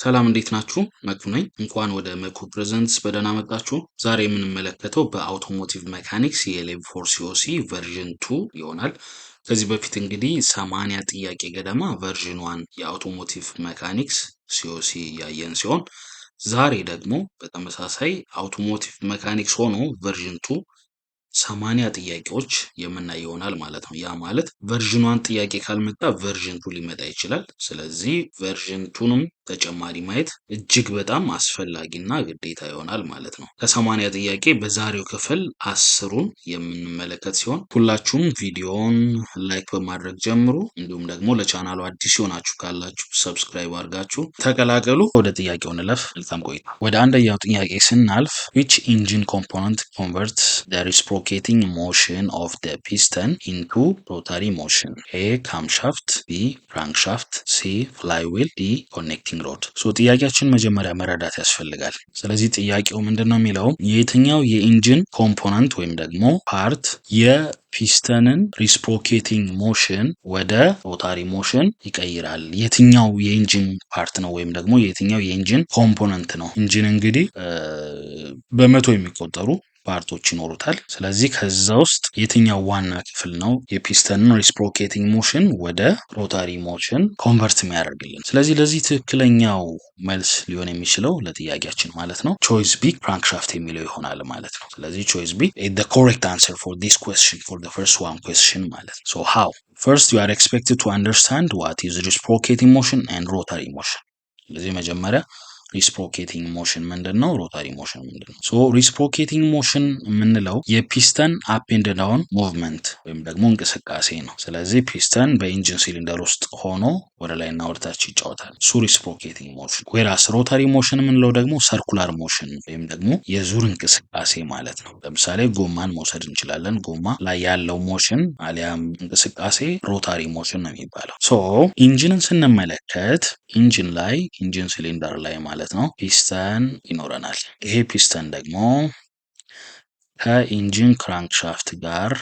ሰላም እንዴት ናችሁ? መኩ ነኝ። እንኳን ወደ መኩ Presents በደህና መጣችሁ። ዛሬ የምንመለከተው በ automotive mechanics የ level 4 COC version 2 ይሆናል። ከዚህ በፊት እንግዲህ 80 ጥያቄ ገደማ version 1 የ automotive mechanics COC ያየን ሲሆን፣ ዛሬ ደግሞ በተመሳሳይ automotive mechanics ሆኖ version 2 80 ጥያቄዎች የምናይ ይሆናል ማለት ነው። ያ ማለት version 1 ጥያቄ ካልመጣ version 2 ሊመጣ ይችላል። ስለዚህ version 2ንም ተጨማሪ ማየት እጅግ በጣም አስፈላጊና ግዴታ ይሆናል ማለት ነው። ከ80 ጥያቄ በዛሬው ክፍል 10ሩን የምንመለከት ሲሆን፣ ሁላችሁም ቪዲዮውን like በማድረግ ጀምሩ። እንዲሁም ደግሞ ለቻናሉ አዲስ የሆናችሁ ካላችሁ subscribe አድርጋችሁ ተቀላቀሉ። ወደ ጥያቄው እንለፍ። መልካም ቆይታ። ወደ አንደኛው ጥያቄ ስናልፍ፣ which engine component converts the reciprocating motion of the piston into rotary motion? A, camshaft፣ B, crankshaft፣ C, flywheel፣ D, connecting rod። So ጥያቄያችን መጀመሪያ መረዳት ያስፈልጋል። ስለዚህ ጥያቄው ምንድን ነው የሚለው፣ የትኛው የ engine component ወይም ደግሞ part የ piston ን reciprocating motion ወደ rotary motion ይቀይራል? የትኛው የ engine part ነው ወይም ደግሞ የትኛው የ engine component ነው? Engine እንግዲህ በመቶ የሚቆጠሩ part ኦች ይኖሩታል። ስለዚህ ከዛ ውስጥ የትኛው ዋና ክፍል ነው የ piston ን reciprocating motion ወደ rotary motion convert የሚያደርግልን? ስለዚህ ለዚህ ትክክለኛው መልስ ሊሆን የሚችለው ለጥያቄያችን ማለት ነው choice B, crankshaft የሚለው ይሆናል ማለት ነው። ስለዚህ choice B the correct answer for this question, for the first one question ማለት ነው። So how? First, you are expected to understand what is reciprocating motion and rotary motion። ስለዚህ መጀመሪያ reciprocating motion ምንድን ነው? Rotary motion ምንድን ነው? So reciprocating motion የምንለው የ piston up and down movement ወይም ደግሞ እንቅስቃሴ ነው። ስለዚህ piston በ engine cylinder ውስጥ ሆኖ ወደ ላይና ወደ ታች ይጫወታል። እሱ reciprocating motion። Whereas rotary motion የምንለው ደግሞ circular motion ወይም ደግሞ የዙር እንቅስቃሴ ማለት ነው። ለምሳሌ ጎማን መውሰድ እንችላለን። ጎማ ላይ ያለው motion አሊያም እንቅስቃሴ rotary motion ነው የሚባለው። So engine ን ስንመለከት engine ላይ፣ engine cylinder ላይ ማለት ነው፣ ፒስተን ይኖረናል። ይሄ ፒስተን ደግሞ ከ engine crankshaft ጋር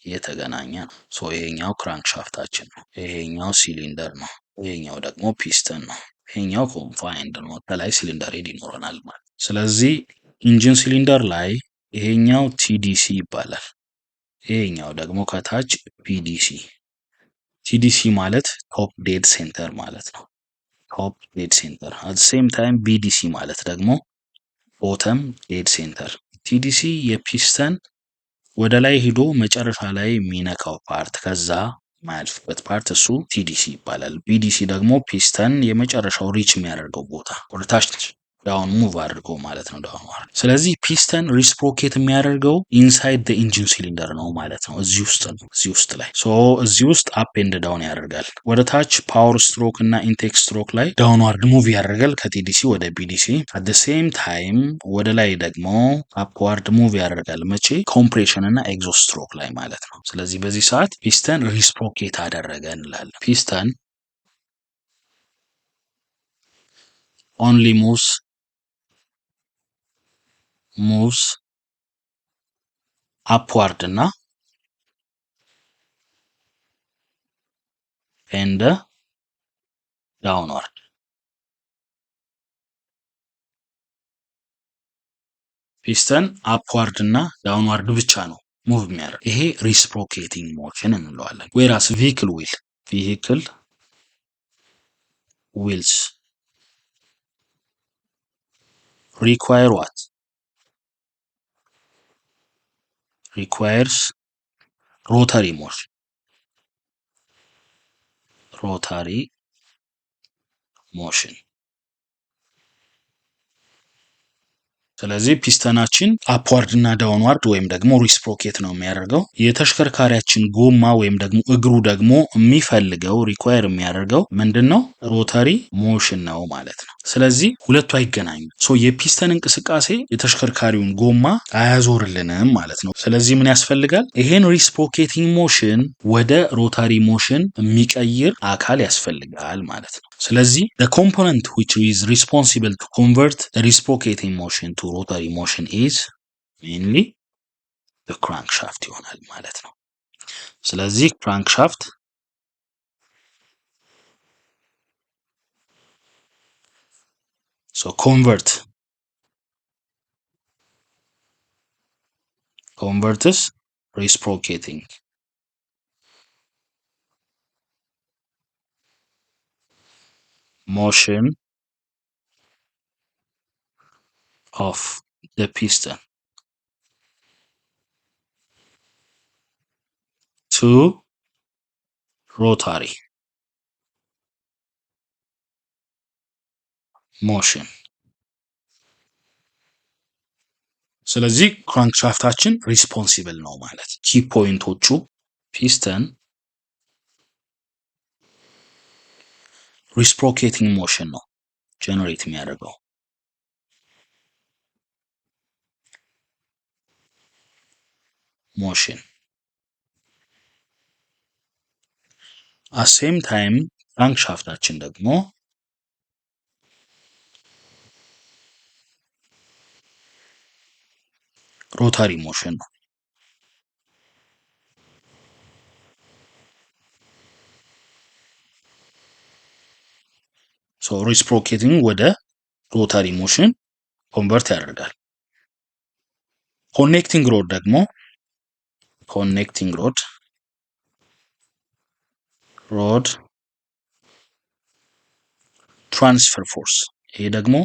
የተገናኘ ነው። So ይሄኛው crankshaft ኣችን ነው። ይሄኛው ሲሊንደር ነው። ይሄኛው ደግሞ ፒስተን ነው። ይሄኛው confined ነው። ከላይ cylinder head ይኖረናል ማለት። ስለዚህ engine cylinder ላይ ይሄኛው TDC ይባላል። ይሄኛው ደግሞ ከታች BDC። TDC ማለት top dead center ማለት ነው። Top dead center። At same time BDC ማለት ደግሞ bottom dead center። TDC የ piston ወደ ላይ ሂዶ መጨረሻ ላይ የሚነካው part፣ ከዛ የማያልፍበት part እሱ TDC ይባላል። BDC ደግሞ ፒስተን የመጨረሻው reach የሚያደርገው ቦታ፣ ወደ ታች down move አድርጎ ማለት ነው፣ downward። ስለዚህ piston reciprocate የሚያደርገው inside the engine cylinder ነው ማለት ነው። እዚህ ውስጥ ነው፣ እዚህ ውስጥ ላይ። So እዚህ ውስጥ up and down ያደርጋል። ወደ ታች power stroke እና intake stroke ላይ downward move ያደርጋል ከ TDC ወደ BDC። At same time ወደ ላይ ደግሞ upward move ያደርጋል። መቼ? Compression እና exhaust stroke ላይ ማለት ነው። ስለዚህ በዚህ ሰዓት piston reciprocate አደረገ እንላለን። Piston only moves upward እና and downward። Piston upward እና downward ብቻ ነው move የሚያደርግ። ይሄ reciprocating motion እንለዋለን። Whereas vehicle wheels require what? Requires rotary motion, rotary motion። ስለዚህ piston ኣችን upward እና downward ወይም ደግሞ reciprocate ነው የሚያደርገው። የተሽከርካሪያችን ጎማ ወይም ደግሞ እግሩ ደግሞ የሚፈልገው፣ require የሚያደርገው ምንድን ነው? Rotary motion ነው ማለት ነው። ስለዚህ ሁለቱ አይገናኙም። So የ piston እንቅስቃሴ የተሽከርካሪውን ጎማ አያዞርልንም ማለት ነው። ስለዚህ ምን ያስፈልጋል? ይሄን reciprocating motion ወደ rotary motion የሚቀይር አካል ያስፈልጋል ማለት ነው። ስለዚህ the component which is responsible to convert the reciprocating motion to rotary motion is mainly the crankshaft ይሆናል ማለት ነው። ስለዚህ crankshaft So converts reciprocating motion of the piston to rotary motion። ስለዚህ crankshaft ኣችን responsible ነው ማለት። Key point ኦቹ piston reciprocating motion ነው generate የሚያደርገው። Motion at same time crankshaft ኣችን ደግሞ rotary motion ነው። So reciprocating ወደ rotary motion convert ያደርጋል። Connecting rod ደግሞ connecting rod transfer force፣ ይሄ ደግሞ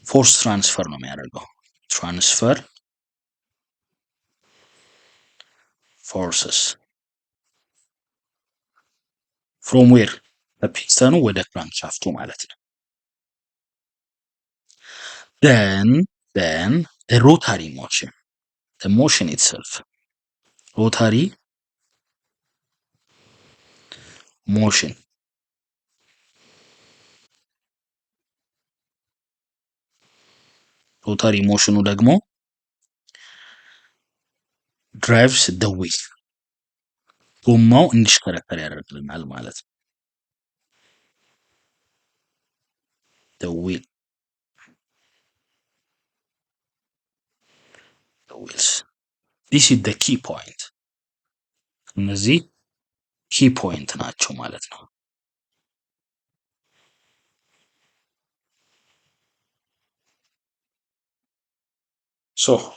force transfer ነው የሚያደርገው። Transfer forces from where? ከ piston ኑ ወደ crankshaft ኡ ማለት ነው። Then rotary motion, motion itself, rotary motion rotary motion ኑ ደግሞ drives the wheel፣ ጎማው እንዲሽከረከር ያደርግልናል ማለት ነው። The wheels. This is the key point። እነዚህ key point ናቸው ማለት ነው። So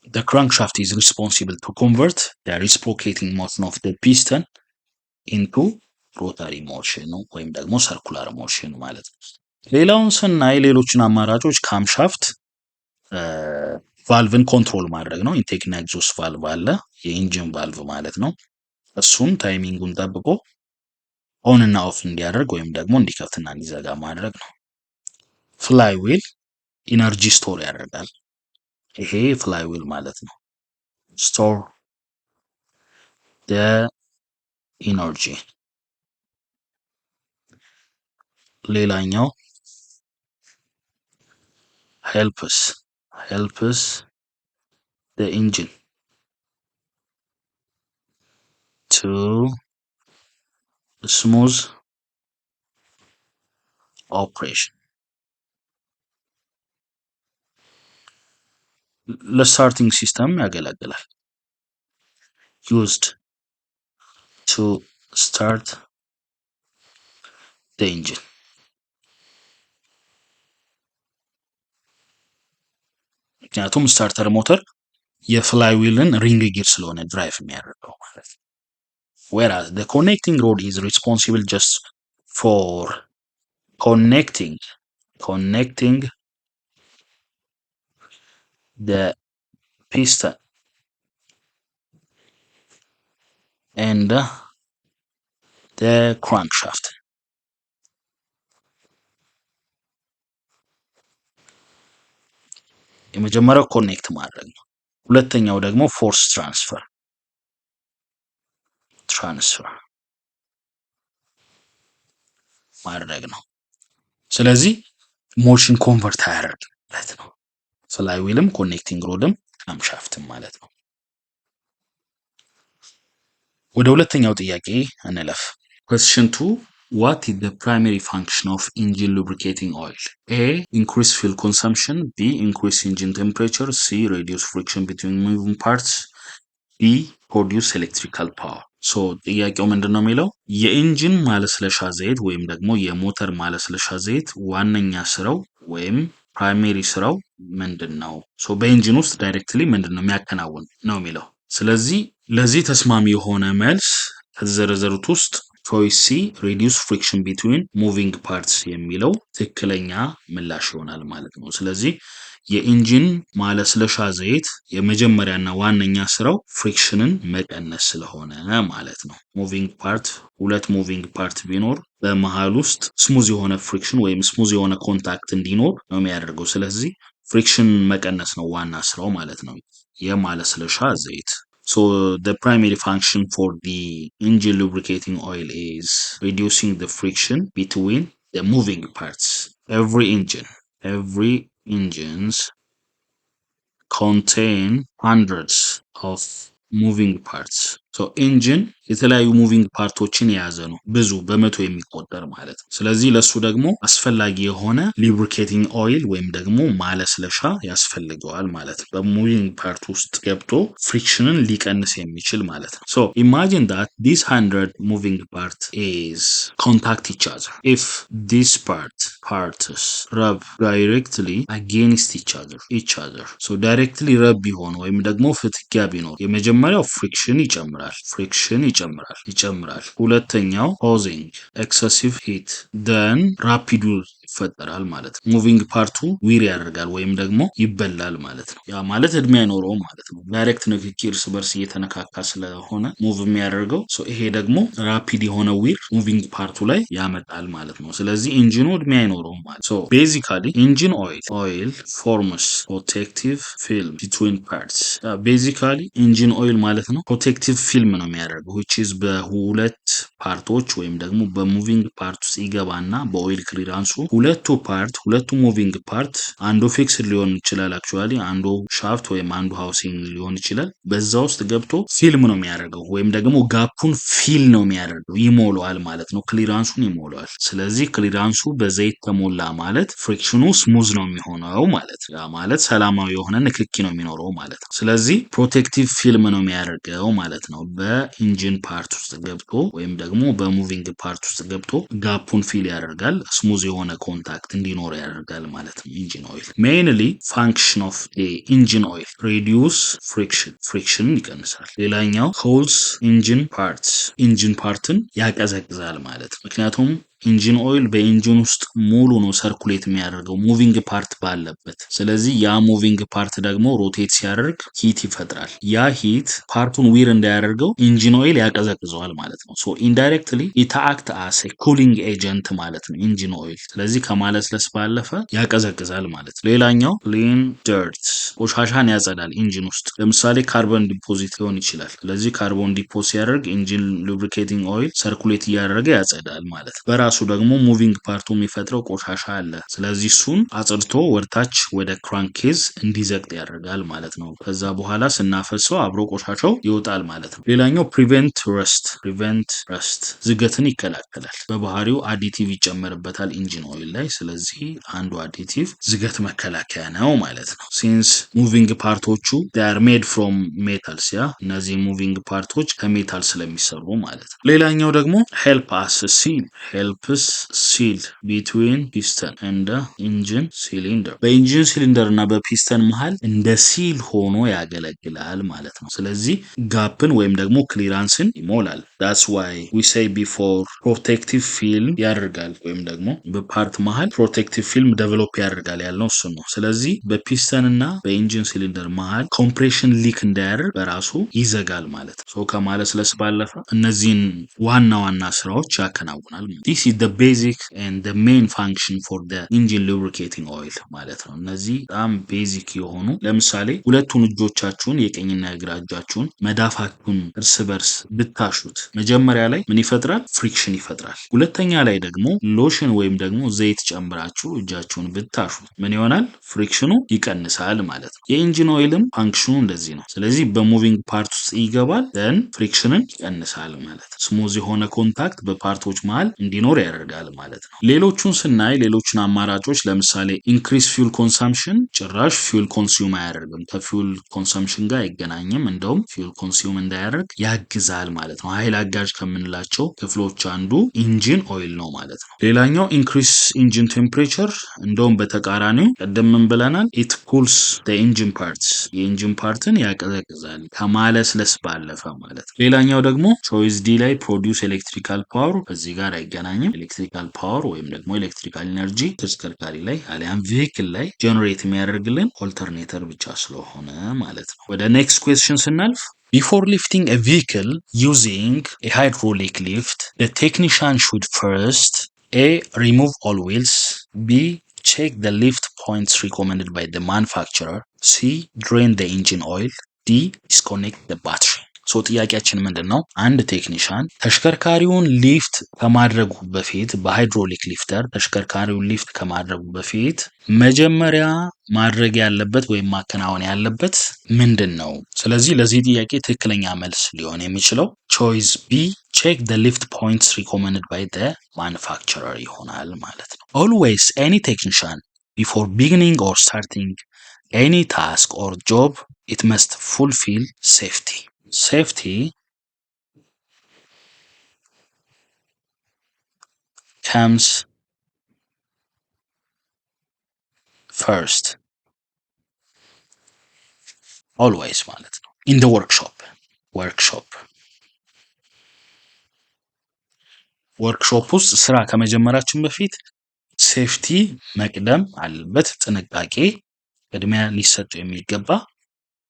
the crankshaft is responsible to convert the reciprocating motion of the piston into rotary motion ወይም ደግሞ circular motion ማለት ነው። ሌላውን ስናይ ሌሎችን አማራጮች camshaft valve ን control ማድረግ ነው። Intake እና exhaust valve አለ፣ የ engine valve ማለት ነው። እሱን timing ኡን ጠብቆ on እና off እንዲያደርግ ወይም ደግሞ እንዲከፍትና እንዲዘጋ ማድረግ ነው። Flywheel energy store ያደርጋል። ይሄ flywheel ማለት ነው። Store energy። ሌላኛው helps the engine to smooth operation፣ ለ starting system ያገለግላል። Used to start the engine፣ ምክንያቱም starter motor የ flywheel ን ring gear ስለሆነ drive የሚያደርገው ማለት ነው። Whereas the connecting rod is responsible just for connecting the piston and the crankshaft። የመጀመሪያው connect ማድረግ ነው። ሁለተኛው ደግሞ force transfer ማድረግ ነው። ስለዚህ motion convert አያደርግም ማለት ነው። Flywheel ም connecting rod ም camshaft ም ማለት ነው። ወደ ሁለተኛው ጥያቄ እንለፍ። Question 2. What is the primary function of engine lubricating oil? A. Increase fuel consumption. B. Increase engine temperature. C. Reduce friction between moving parts. D. Produce electrical power. So ጥያቄው ምንድን ነው የሚለው? የ engine ማለስለሻ ዘይት ወይም ደግሞ የሞተር ማለስለሻ ዘይት ዋነኛ ስራው ወይም primary ስራው ምንድን ነው? So በ engine ውስጥ directly ምንድን ነው የሚያከናውን ነው የሚለው። ስለዚህ ለዚህ ተስማሚ የሆነ መልስ ከተዘረዘሩት ውስጥ choice C, reduce friction between moving parts የሚለው ትክክለኛ ምላሽ ይሆናል ማለት ነው። ስለዚህ የ engine ማለስለሻ ዘይት የመጀመሪያና ዋነኛ ስራው friction ን መቀነስ ስለሆነ ማለት ነው። Moving part፣ ሁለት moving part ቢኖር በመሃል ውስጥ smooth የሆነ friction ወይም smooth የሆነ contact እንዲኖር ነው የሚያደርገው። ስለዚህ friction መቀነስ ነው ዋና ስራው ማለት ነው የማለስለሻ ዘይት። So the primary function for the engine lubricating oil is reducing the friction between the moving parts. Every engines contain hundreds of moving parts. So engine የተለያዩ moving part ኦችን የያዘ ነው፣ ብዙ በመቶ የሚቆጠር ማለት ነው። ስለዚህ ለሱ ደግሞ አስፈላጊ የሆነ lubricating oil ወይም ደግሞ ማለስለሻ ያስፈልገዋል ማለት ነው። በ moving part ውስጥ ገብቶ friction ን ሊቀንስ የሚችል ማለት ነው። So imagine that this 100 moving part is contact each other. If this parts rub directly against each other, so directly rub ቢሆን ወይም ደግሞ ፍትጊያ ቢኖር የመጀመሪያው friction ይጨምራል፣ friction ይጨምራል። ሁለተኛው causing excessive heat, then rapid wear ይፈጠራል ማለት ነው። Moving part ኡ wear ያደርጋል ወይም ደግሞ ይበላል ማለት ነው። ያ ማለት እድሜ አይኖረውም ማለት ነው። Direct ንክኪ እርስ በርስ እየተነካካ ስለሆነ move የሚያደርገው፣ ይሄ ደግሞ rapid የሆነ wear moving part ኡ ላይ ያመጣል ማለት ነው። ስለዚህ engine ኑ እድሜ አይኖረውም ማለት። So basically engine oil forms protective film between parts. Basically engine oil ማለት ነው protective film ነው የሚያደርገው፣ which is በሁለት part ኦች ወይም ደግሞ በ moving part ውስጥ ይገባና በ oil clearance ኡ ሁለቱ part፣ ሁለቱ moving part አንዱ fixed ሊሆን ይችላል፣ actually አንዱ shaft ወይም አንዱ housing ሊሆን ይችላል። በዛ ውስጥ ገብቶ ፊልም ነው የሚያደርገው ወይም ደግሞ gap ኡን fill ነው የሚያደርገው፣ ይሞላዋል ማለት ነው። Clearance ኡን ይሞላዋል። ስለዚህ clearance ኡ በዘይት ተሞላ ማለት friction ኑ smooth ነው የሚሆነው ማለት ነው። ያ ማለት ሰላማዊ የሆነ ንክኪ ነው የሚኖረው ማለት ነው። ስለዚህ protective film ነው የሚያደርገው ማለት ነው። በ engine part ውስጥ ገብቶ ወይም ደግሞ በ moving part ውስጥ ገብቶ gap ኡን fill ያደርጋል። Smooth የሆነ contact እንዲኖር ያደርጋል ማለት ነው። Engine oil, mainly function of engine oil, reduce friction፣ friction ን ይቀንሳል። ሌላኛው cools engine parts፣ engine part ን ያቀዘቅዛል ማለት ነው። ምክንያቱም engine oil በ engine ውስጥ ሙሉ ነው circulate የሚያደርገው moving part ባለበት። ስለዚህ ያ moving part ደግሞ rotate ሲያደርግ heat ይፈጥራል። ያ heat part ኡን wear እንዳያደርገው engine oil ያቀዘቅዘዋል ማለት ነው። So indirectly it act as cooling agent ማለት ነው engine oil። ስለዚህ ከማለስለስ ባለፈ ያቀዘቅዛል ማለት ነው። ሌላኛው clean dirt፣ ቆሻሻን ያጸዳል engine ውስጥ። ለምሳሌ carbon deposit ሊሆን ይችላል። ስለዚህ carbon deposit ሲያደርግ engine lubricating oil circulate እያደረገ ያጸዳል ማለት ነው። በራሱ ደግሞ moving part ኡ የሚፈጥረው ቆሻሻ አለ። ስለዚህ እሱን አጽድቶ ወደታች ወደ crankcase እንዲዘቅጥ ያደርጋል ማለት ነው። ከዛ በኋላ ስናፈሰው አብሮ ቆሻሻው ይወጣል ማለት ነው። ሌላኛው prevent rust፣ prevent rust፣ ዝገትን ይከላከላል። በባህሪው additive ይጨመርበታል engine oil ላይ። ስለዚህ አንዱ additive ዝገት መከላከያ ነው ማለት ነው። Since moving part ኦቹ are made from metals፣ yeah፣ እነዚህ moving part ኦች ከ metal ስለሚሰሩ ማለት ነው። ሌላኛው ደግሞ help as seal፣ helps seal between piston and engine cylinder፣ በ engine cylinder እና በፒስተን መሃል እንደ seal ሆኖ ያገለግላል ማለት ነው። ስለዚህ gap ን ወይም ደግሞ clearance ን ይሞላል። That's why we say before protective film ያደርጋል ወይም ደግሞ በ part መሃል protective film develop ያደርጋል ያልነው እሱን ነው። ስለዚህ በፒስተን እና በ engine cylinder መሃል compression leak እንዳያደርግ በራሱ ይዘጋል ማለት ነው። ከማለስለስ ባለፈ እነዚህን ዋና ዋና ስራዎች ያከናውናል። This is the basic and the main function for the engine lubricating oil ማለት ነው። እነዚህ በጣም basic የሆኑ፣ ለምሳሌ ሁለቱን እጆቻችሁን፣ የቀኝና የግራ እጃችሁን መዳፋችሁን እርስ በርስ ብታሹት መጀመሪያ ላይ ምን ይፈጥራል? Friction ይፈጥራል። ሁለተኛ ላይ ደግሞ ሎሽን ወይም ደግሞ ዘይት ጨምራችሁ እጃችሁን ብታሹት ምን ይሆናል? Friction ኑ ይቀንሳል ማለት ነው። የ engine oil ም function ኑ እንደዚህ ነው። ስለዚህ በ moving part ውስጥ ይገባል፣ then friction ን ይቀንሳል ማለት ነው። Smooth የሆነ contact በ part ኦች መሃል እንዲኖር እንዲኖር ያደርጋል ማለት ነው። ሌሎቹን ስናይ፣ ሌሎቹን አማራጮች ለምሳሌ increase fuel consumption ጭራሽ fuel consume አያደርግም። ከ fuel consumption ጋር አይገናኝም። እንደውም fuel consume እንዳያደርግ ያግዛል ማለት ነው። ኃይል አጋዥ ከምንላቸው ክፍሎች አንዱ engine oil ነው ማለት ነው። ሌላኛው increase engine temperature፣ እንደውም በተቃራኒው ቅድም ምን ብለናል? It cools engine parts፣ የ engine part ን ያቀዘቅዛል ከማለስለስ ባለፈ ማለት ነው። ሌላኛው ደግሞ choice D ላይ produce electrical power ከዚህ ጋር አይገናኝም። Electrical power ወይም ደግሞ electrical energy ተሽከርካሪ ላይ አሊያም vehicle ላይ generate የሚያደርግልን alternator ብቻ ስለሆነ ማለት ነው። ወደ next question ስናልፍ፣ before lifting a vehicle using a hydraulic lift, the technician should first: A. Remove all wheels. B. Check the lift points recommended by the manufacturer. C. Drain the engine oil. D. Disconnect the battery. So ጥያቄያችን ምንድን ነው? አንድ technician ተሽከርካሪውን ሊፍት ከማድረጉ በፊት፣ በ hydraulic lifter ተሽከርካሪውን ሊፍት ከማድረጉ በፊት መጀመሪያ ማድረግ ያለበት ወይም ማከናወን ያለበት ምንድን ነው? ስለዚህ ለዚህ ጥያቄ ትክክለኛ መልስ ሊሆን የሚችለው choice B, check the lift points recommended by the manufacturer ይሆናል ማለት ነው። Always any technician, before beginning or starting any task or job, it must fulfill safety. Safety comes first always ማለት ነው። In the workshop ውስጥ ስራ ከመጀመራችን በፊት safety መቅደም አለበት። ጥንቃቄ ቅድሚያ ሊሰጠው የሚገባ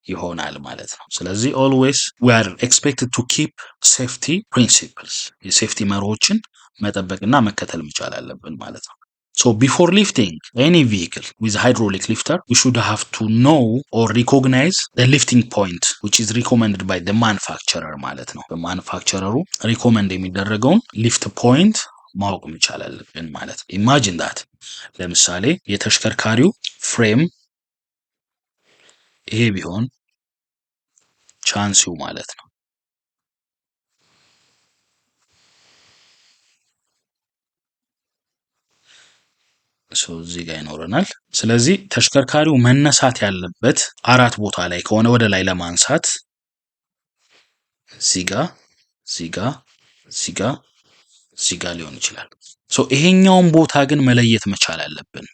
ይሆናል ማለት ነው። ስለዚህ always we are expected to keep safety principles፣ የ safety መርሆችን መጠበቅና መከተል መቻል አለብን ማለት ነው። So before lifting any vehicle with hydraulic lifter, we should have to know or recognize the lifting point which is recommended by the manufacturer ማለት ነው። በ manufacturer ኡ recommend የሚደረገውን lift point ማወቅ መቻል አለብን ማለት ነው። Imagine that ለምሳሌ የተሽከርካሪው frame ይሄ ቢሆን፣ ቻንሲው ማለት ነው። So እዚህ ጋር ይኖረናል። ስለዚህ ተሽከርካሪው መነሳት ያለበት አራት ቦታ ላይ ከሆነ፣ ወደ ላይ ለማንሳት እዚህ ጋር፣ እዚህ ጋር፣ እዚህ ጋር፣ እዚህ ጋር ሊሆን ይችላል። So ይሄኛውን ቦታ ግን መለየት መቻል አለብን።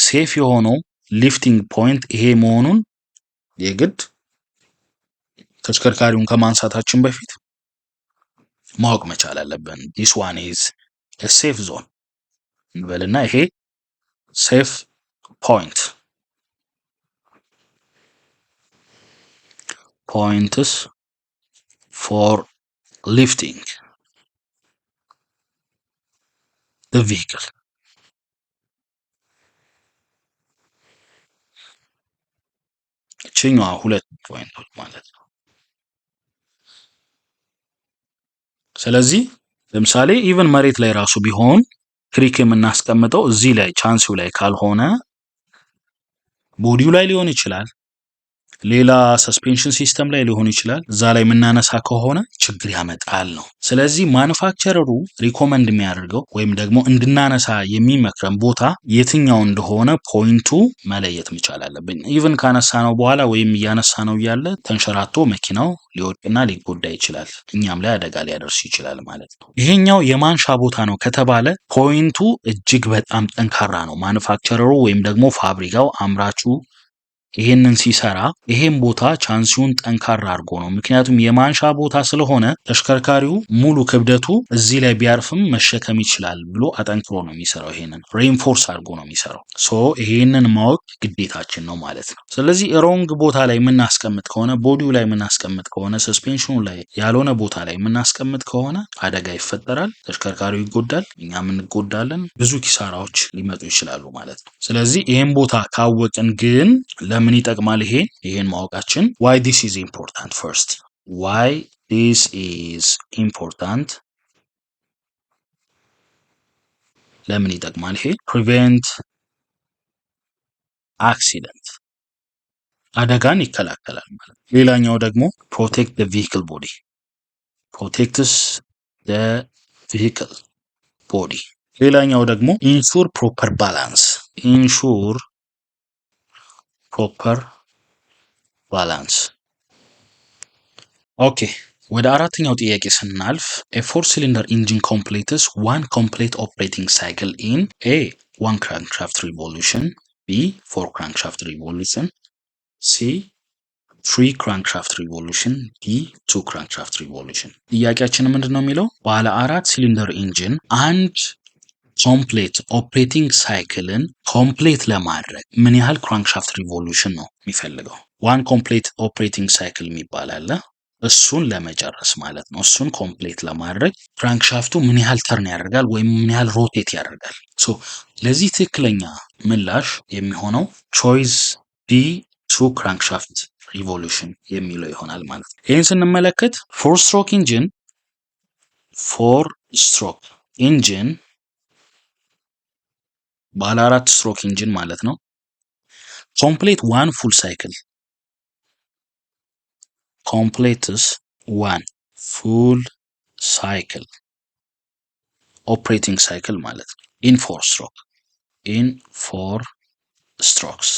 Safe የሆነው lifting point ይሄ መሆኑን የግድ ተሽከርካሪውን ከማንሳታችን በፊት ማወቅ መቻል አለብን። This one is safe zone እንበልና ይሄ safe points for lifting the vehicle፣ እችኛዋ ሁለት point ኦች ማለት ነው። ስለዚህ ለምሳሌ even መሬት ላይ ራሱ ቢሆን ክሪክ የምናስቀምጠው እዚህ ላይ ቻንሲው ላይ ካልሆነ body ው ላይ ሊሆን ይችላል፣ ሌላ suspension system ላይ ሊሆን ይችላል። እዛ ላይ የምናነሳ ከሆነ ችግር ያመጣል ነው። ስለዚህ manufacturer ኡ recommend የሚያደርገው ወይም ደግሞ እንድናነሳ የሚመክረን ቦታ የትኛው እንደሆነ point ኡ መለየት መቻል አለብን። Even ካነሳነው በኋላ ወይም እያነሳነው እያለ ተንሸራቶ መኪናው ሊወድቅና ሊጎዳ ይችላል። እኛም ላይ አደጋ ሊያደርስ ይችላል ማለት ነው። ይሄኛው የማንሻ ቦታ ነው ከተባለ point ኡ እጅግ በጣም ጠንካራ ነው። Manufacturer ኡ ወይም ደግሞ ፋብሪካው፣ አምራቹ ይሄንን ሲሰራ ይሄን ቦታ ቻንሲውን ጠንካራ አድርጎ ነው። ምክንያቱም የማንሻ ቦታ ስለሆነ ተሽከርካሪው ሙሉ ክብደቱ እዚህ ላይ ቢያርፍም መሸከም ይችላል ብሎ አጠንክሮ ነው የሚሰራው። ይሄንን reinforce አድርጎ ነው የሚሰራው። So ይሄንን ማወቅ ግዴታችን ነው ማለት ነው። ስለዚህ wrong ቦታ ላይ የምናስቀምጥ ከሆነ፣ body ው ላይ የምናስቀምጥ ከሆነ፣ suspension ኑ ላይ ያልሆነ ቦታ ላይ የምናስቀምጥ ከሆነ አደጋ ይፈጠራል፣ ተሽከርካሪው ይጎዳል፣ እኛም እንጎዳለን፣ ብዙ ኪሳራዎች ሊመጡ ይችላሉ ማለት ነው። ስለዚህ ይሄን ቦታ ካወቅን ግን ለምን ይጠቅማል? ይሄን ማወቃችን፣ why this is important first, why this is important፣ ለምን ይጠቅማል? ይሄ prevent accident፣ አደጋን ይከላከላል ማለት ነው። ሌላኛው ደግሞ protect the vehicle body, protects the vehicle body። ሌላኛው ደግሞ ensure proper balance፣ ensure proper balance። Okay፣ ወደ አራተኛው ጥያቄ ስናልፍ a four cylinder engine completes one complete operating cycle in A, one crankshaft revolution፣ B, four crankshaft revolution፣ C, three crankshaft revolution፣ D, two crankshaft revolution። ጥያቄያችን ምንድን ነው የሚለው? ባለ አራት cylinder engine አንድ complete operating cycle ን complete ለማድረግ ምን ያህል crankshaft revolution ነው የሚፈልገው? One complete operating cycle የሚባል አለ። እሱን ለመጨረስ ማለት ነው። እሱን complete ለማድረግ crankshaft ኡ ምን ያህል turn ያደርጋል ወይም ምን ያህል rotate ያደርጋል? So ለዚህ ትክክለኛ ምላሽ የሚሆነው choice D, two crankshaft revolution የሚለው ይሆናል ማለት ነው። ይህን ስንመለከት four stroke engine፣ ባለ አራት stroke engine ማለት ነው፣ complete one full cycle completes one full cycle, operating cycle ማለት ነው፣ in four strokes።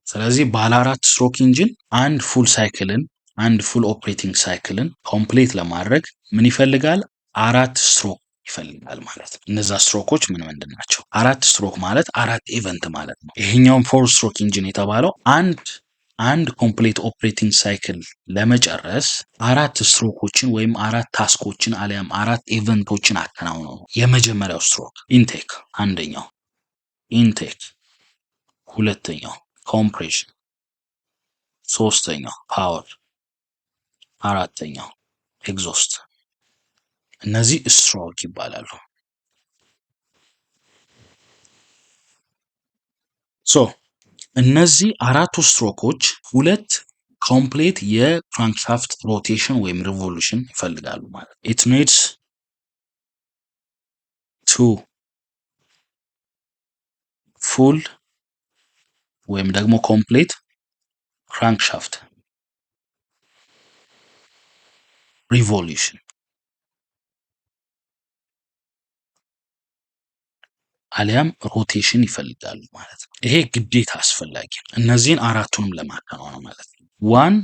ስለዚህ ባለ አራት stroke engine አንድ full cycle ን፣ አንድ full operating cycle ን complete ለማድረግ ምን ይፈልጋል? አራት ስትሮክ ይፈልጋል ማለት ነው። እነዛ ስትሮኮች ምን ምንድን ናቸው? አራት ስትሮክ ማለት አራት event ማለት ነው። ይሄኛውን four stroke engine የተባለው አንድ complete operating cycle ለመጨረስ አራት ስትሮኮችን ወይም አራት task ኦችን አሊያም አራት event ኦችን አከናውነው ነው። የመጀመሪያው stroke intake፣ አንደኛው intake፣ ሁለተኛው compression፣ ሶስተኛው power፣ አራተኛው exhaust። እነዚህ ስትሮክ ይባላሉ። So እነዚህ አራቱ ስትሮኮች ሁለት complete የ crankshaft rotation ወይም revolution ይፈልጋሉ ማለት ነው። It needs two full ወይም ደግሞ complete crankshaft revolution አሊያም rotation ይፈልጋሉ ማለት ነው። ይሄ ግዴታ አስፈላጊ ነው። እነዚህን አራቱንም ለማከናወን ማለት ነው። One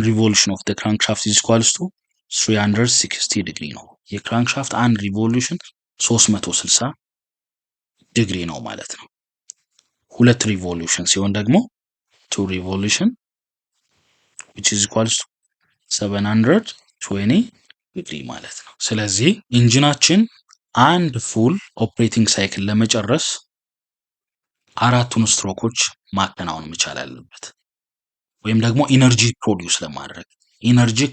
revolution of the crankshaft is equals to 360 ዲግሪ ነው። የ crankshaft አንድ revolution 360 ዲግሪ ነው ማለት ነው። ሁለት revolution ሲሆን ደግሞ two revolution which is equals to 720 ዲግሪ ማለት ነው። ስለዚህ engine ኣችን አንድ full operating cycle ለመጨረስ አራቱን ስትሮኮች ማከናወን መቻል አለበት። ወይም ደግሞ energy produce ለማድረግ፣ energy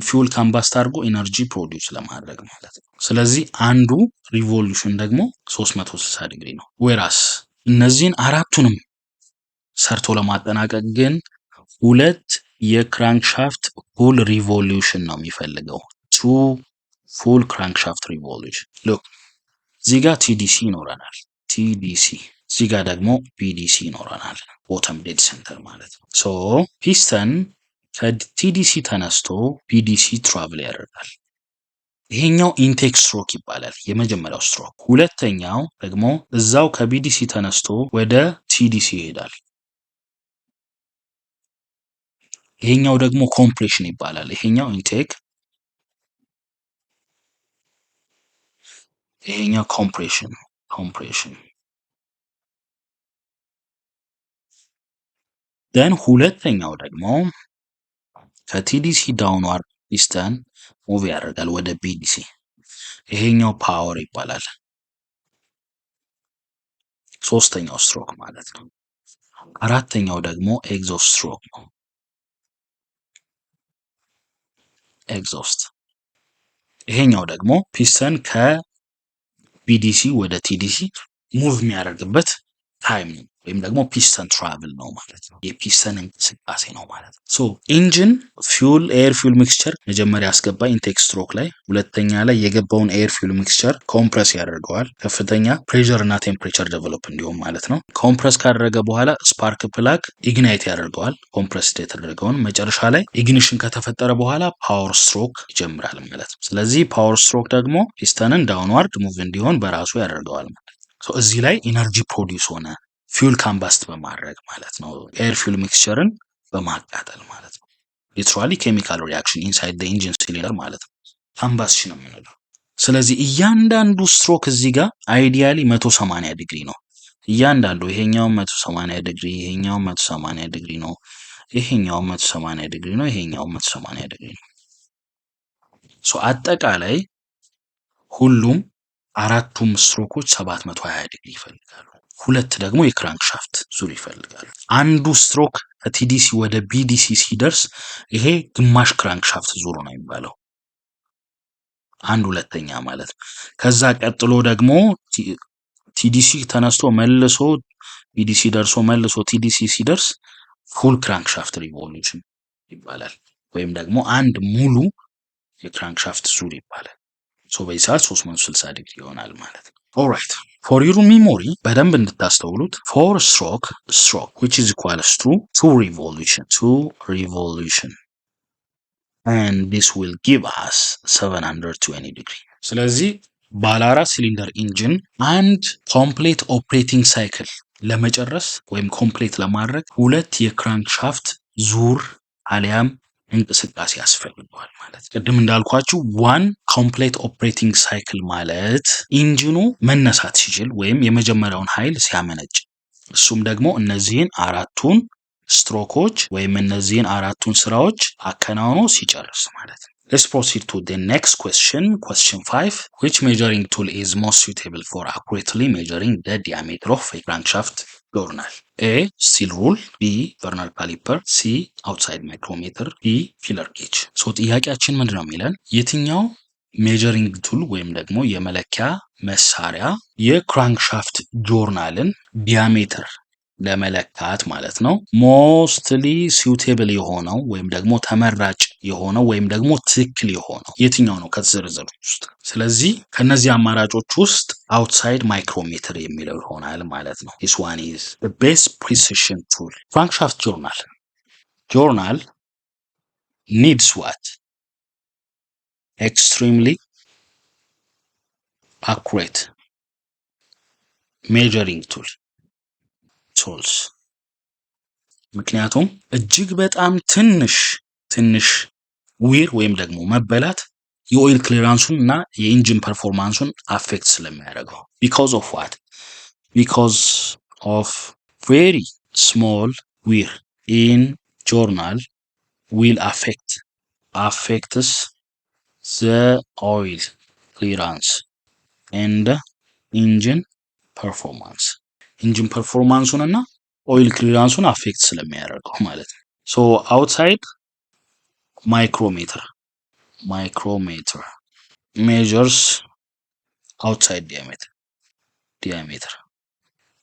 fuel combust አድርጎ energy produce ለማድረግ ማለት ነው። ስለዚህ አንዱ revolution ደግሞ 360 ዲግሪ ነው። Whereas እነዚህን አራቱንም ሰርቶ ለማጠናቀቅ ግን ሁለት የ crankshaft full revolution ነው የሚፈልገው። Two full crankshaft revolution። Look፣ እዚህ ጋር TDC ይኖረናል። TDC፣ እዚህ ጋር ደግሞ BDC ይኖረናል። Bottom dead center ማለት ነው። So piston ከ TDC ተነስቶ BDC travel ያደርጋል። ይሄኛው intake stroke ይባላል፣ የመጀመሪያው ስትሮክ። ሁለተኛው ደግሞ እዛው ከ BDC ተነስቶ ወደ TDC ይሄዳል። ይሄኛው ደግሞ compression ይባላል። ይሄኛው intake፣ ይሄኛው compression። Then ሁለተኛው ደግሞ ከ TDC downward piston move ያደርጋል ወደ BDC። ይሄኛው power ይባላል። ሶስተኛው ስትሮክ ማለት ነው። አራተኛው ደግሞ exhaust stroke ነው። Exhaust፣ ይሄኛው ደግሞ piston ከ BDC ወደ TDC move የሚያደርግበት time ነው። ወይም ደግሞ piston travel ነው ማለት ነው። የፒስተን እንቅስቃሴ ነው ማለት ነው። So engine fuel air fuel mixture መጀመሪያ አስገባ intake stroke ላይ፣ ሁለተኛ ላይ የገባውን air fuel mixture compress ያደርገዋል። ከፍተኛ pressure እና temperature develop እንዲሆን ማለት ነው። Compress ካደረገ በኋላ spark plug ignite ያደርገዋል compress የተደረገውን። መጨረሻ ላይ ignition ከተፈጠረ በኋላ power stroke ይጀምራል ማለት ነው። ስለዚህ power stroke ደግሞ piston ን downward move እንዲሆን በራሱ ያደርገዋል ማለት ነው። እዚህ ላይ energy produce ሆነ fuel combust በማድረግ ማለት ነው። Air fuel mixture ን በማቃጠል ማለት ነው። Literally chemical reaction inside the engine cylinder ማለት ነው። Combustion የምንለው። ስለዚህ እያንዳንዱ ስትሮክ እዚህ ጋር ideally 180 ዲግሪ ነው። እያንዳንዱ ይሄኛው 180 ዲግሪ፣ ይሄኛው 180 ዲግሪ ነው። ይሄኛው 180 ዲግሪ ነው። ይሄኛው 180 ዲግሪ ነው። So አጠቃላይ ሁሉም አራቱም ስትሮኮች 720 ዲግሪ ይፈልጋሉ። ሁለት ደግሞ የ crankshaft ዙር ይፈልጋሉ። አንዱ ስትሮክ ከ TDC ወደ BDC ሲደርስ ይሄ ግማሽ crankshaft ዙር ነው የሚባለው፣ አንድ ሁለተኛ ማለት ነው። ከዛ ቀጥሎ ደግሞ TDC ተነስቶ መልሶ BDC ደርሶ መልሶ TDC ሲደርስ full crankshaft revolution ይባላል። ወይም ደግሞ አንድ ሙሉ የ crankshaft ዙር ይባላል። So በዚህ ሰዓት 360 ዲግሪ ይሆናል ማለት ነው። Alright, for your memory በደንብ እንድታስተውሉት four stroke which is equals to two revolution, two revolution, and this will give us 720 ዲግሪ። ስለዚህ ባለ አራት cylinder engine አንድ complete operating cycle ለመጨረስ ወይም complete ለማድረግ ሁለት የ crankshaft ዙር አሊያም እንቅስቃሴ ያስፈልገዋል ማለት። ቅድም እንዳልኳችሁ one complete operating cycle ማለት engine ኑ መነሳት ሲችል ወይም የመጀመሪያውን ኃይል ሲያመነጭ እሱም ደግሞ እነዚህን አራቱን ስትሮኮች ወይም እነዚህን አራቱን ስራዎች አከናውኖ ሲጨርስ ማለት ነው። Let's proceed to the next question. Question 5. Which measuring tool is most suitable for accurately measuring the diameter of a crankshaft journal? A. Steel rule. B. Vernier caliper. C. Outside micrometer. D. Feeler gauge. So ጥያቄያችን ምንድን ነው የሚለን የትኛው measuring tool ወይም ደግሞ የመለኪያ መሳሪያ የ crankshaft journal ን diameter ለመለካት ማለት ነው mostly suitable የሆነው ወይም ደግሞ ተመራጭ የሆነው ወይም ደግሞ ትክክል የሆነው የትኛው ነው ከተዘረዘሩት ውስጥ? ስለዚህ ከነዚህ አማራጮች ውስጥ outside micrometer የሚለው ይሆናል ማለት ነው። This one is the best precision tool. Crankshaft journal needs what? Extremely accurate measuring tools. ምክንያቱም እጅግ በጣም ትንሽ ትንሽ wear ወይም ደግሞ መበላት የ oil clearance ኡን እና የ engine performance ኡን affect ስለሚያደርገው። Because of what? Because of very small wear in journal will affects the oil clearance and engine performance. Engine performance ኡን እና oil clearance ኡን affect ስለሚያደርገው ማለት ነው። So outside micrometer measures outside diameter.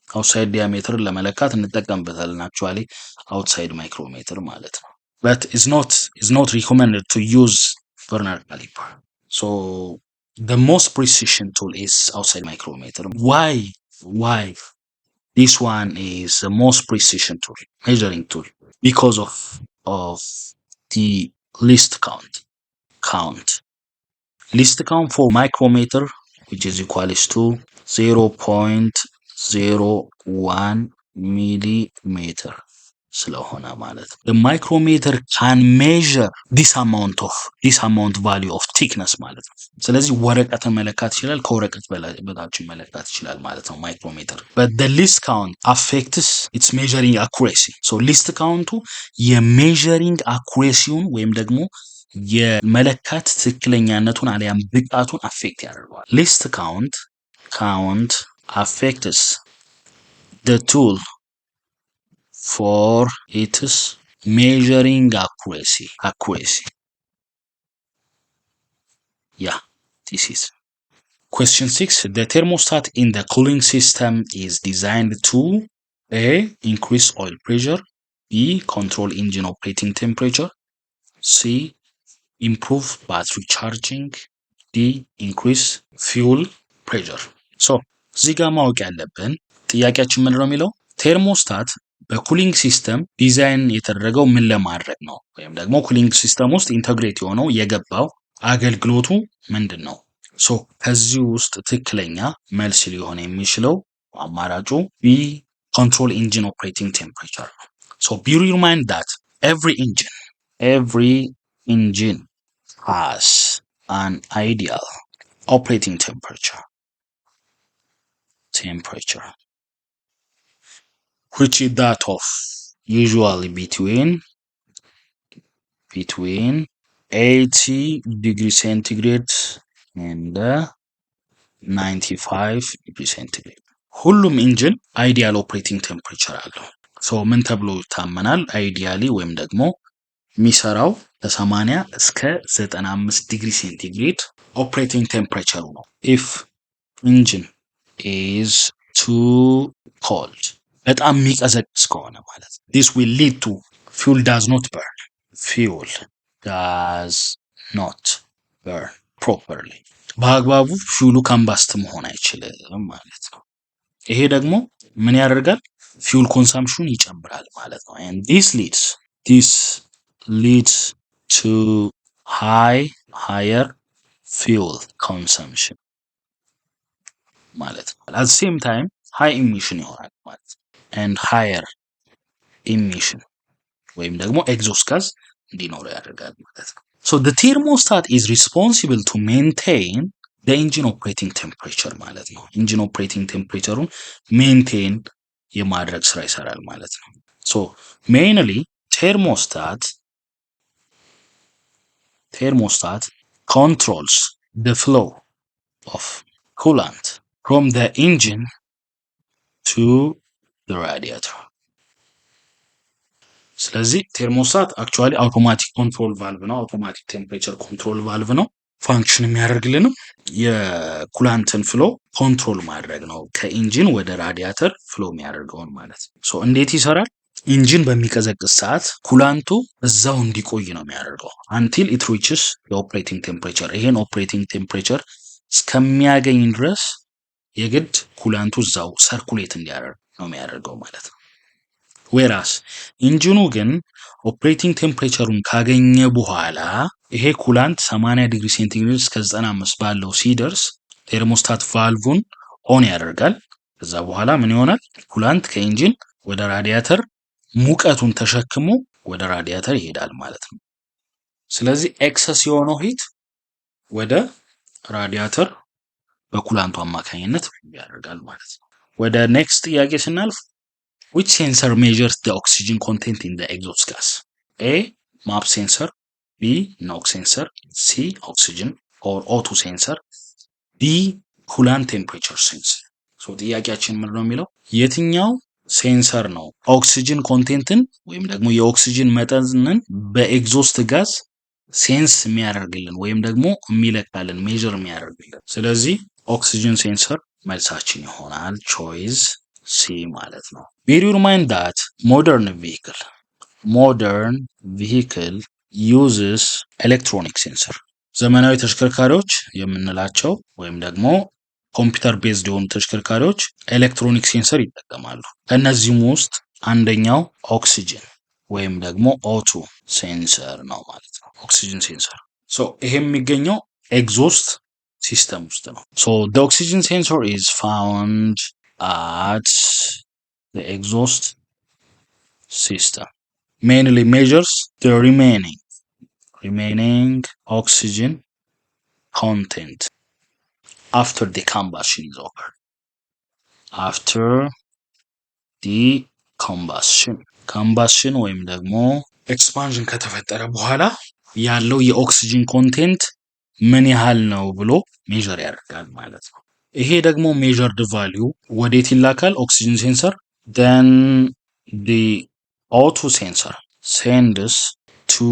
Outside diameter ን ለመለካት እንጠቀምበታለን። Actually, outside micrometer ማለት ነው። But is not recommended to use vernier caliper. So the most precision tool is outside micrometer. Why this one is the most precision tool, measuring tool? Because of the least count. Least count for micrometer, which is equals to 0.01 millimeter ስለሆነ ማለት ነው። Micrometer can measure this amount value of thickness ማለት ነው። ስለዚህ ወረቀትን መለካት ይችላል፣ ከወረቀት በታች መለካት ይችላል ማለት ነው micrometer። But the least count affects its measuring accuracy. So least count ኡ የ measuring accuracy ውን ወይም ደግሞ የመለካት ትክክለኛነቱን አሊያም ብቃቱን affect ያደርገዋል። Least count affects the tool for its measuring accuracy. Yeah, this is question 6. The thermostat in the cooling system is designed to A, increase oil pressure፣ B, control engine operating temperature፣ C, improve battery charging፣ D, increase fuel pressure። So እዚህ ጋር ማወቅ ያለብን ጥያቄያችን ምንድን ነው የሚለው፣ thermostat በ cooling system design የተደረገው ምን ለማድረግ ነው? ወይም ደግሞ cooling system ውስጥ integrate የሆነው የገባው አገልግሎቱ ምንድን ነው? So ከዚህ ውስጥ ትክክለኛ መልስ ሊሆን የሚችለው አማራጩ B, control engine operating temperature ነው። So bear in mind that every engine has an ideal operating temperature, which is that of usually between 80 degree centigrade and 95 degree centigrade። ሁሉም engine ideal operating temperature አለው። So ምን ተብሎ ይታመናል? Ideally ወይም ደግሞ የሚሰራው ከ80 እስከ 95 degree centigrade operating temperature ሩ ነው። If engine is too cold፣ በጣም የሚቀዘቅዝ ከሆነ ማለት ነው፣ this will lead to fuel does not burn, fuel does not burn properly። በአግባቡ fuel ኡ combust መሆን አይችልም ማለት ነው። ይሄ ደግሞ ምን ያደርጋል? Fuel consumption ይጨምራል ማለት ነው። And this leads to higher fuel consumption ማለት ነው። At same time high emission ይሆናል ማለት ነው። And higher emission ወይም ደግሞ exhaust gas እንዲኖረው ያደርጋል ማለት ነው። So the thermostat is responsible to maintain the engine operating temperature ማለት ነው። Engine operating temperature ሩን maintain የማድረግ ስራ ይሰራል ማለት ነው። So mainly thermostat controls the flow of coolant from the engine to the radiator። ስለዚህ thermostat actually automatic control valve ነው። Automatic temperature control valve ነው። Function የሚያደርግልንም የ coolant ን flow control ማድረግ ነው። ከ engine ወደ radiator flow የሚያደርገውን ማለት ነው። So እንዴት ይሰራል? Engine በሚቀዘቅዝ ሰዓት coolant ኡ እዛው እንዲቆይ ነው የሚያደርገው until it reaches የ operating temperature። ይሄን operating temperature እስከሚያገኝ ድረስ የግድ coolant ኡ እዛው circulate እንዲያደርግ ነው የሚያደርገው ማለት ነው። Whereas engine ኑ ግን operating temperature ሩን ካገኘ በኋላ ይሄ coolant 80 degree centigrade እስከ 95 ባለው ሲደርስ thermostat valve ን on ያደርጋል። ከዛ በኋላ ምን ይሆናል? Coolant ከ engine ወደ ራዲያተር ሙቀቱን ተሸክሞ ወደ ራዲያተር ይሄዳል ማለት ነው። ስለዚህ excess የሆነው heat ወደ radiator በ coolant ኡ አማካኝነት ያደርጋል ማለት ነው። ወደ next ጥያቄ ስናልፍ፣ which sensor measures the oxygen content in the exhaust gas? A, MAP sensor፣ B, NOx sensor፣ C, oxygen or O2 sensor፣ D, coolant temperature sensor። So ጥያቄያችን ምንድን ነው የሚለው፣ የትኛው sensor ነው oxygen content ን ወይም ደግሞ የኦክሲጅን መጠንን በ exhaust gas sense የሚያደርግልን ወይም ደግሞ የሚለካልን፣ measure የሚያደርግልን? ስለዚህ oxygen sensor መልሳችን ይሆናል፣ choice C ማለት ነው። Bear in mind that modern vehicle uses electronic sensor። ዘመናዊ ተሽከርካሪዎች የምንላቸው ወይም ደግሞ computer based የሆኑ ተሽከርካሪዎች electronic sensor ይጠቀማሉ። ከእነዚህም ውስጥ አንደኛው ኦክሲጅን ወይም ደግሞ O2 sensor ነው ማለት ነው። Oxygen sensor፣ so ይሄ የሚገኘው exhaust system ውስጥ ነው። So the oxygen sensor is found at the exhaust system, mainly measures the remaining oxygen content after the combustion is over, after the combustion. Combustion ወይም ደግሞ expansion ከተፈጠረ በኋላ ያለው የ oxygen content ምን ያህል ነው ብሎ measure ያደርጋል ማለት ነው። ይሄ ደግሞ measured value ወዴት ይላካል? Oxygen sensor, then the O2 sensor sends to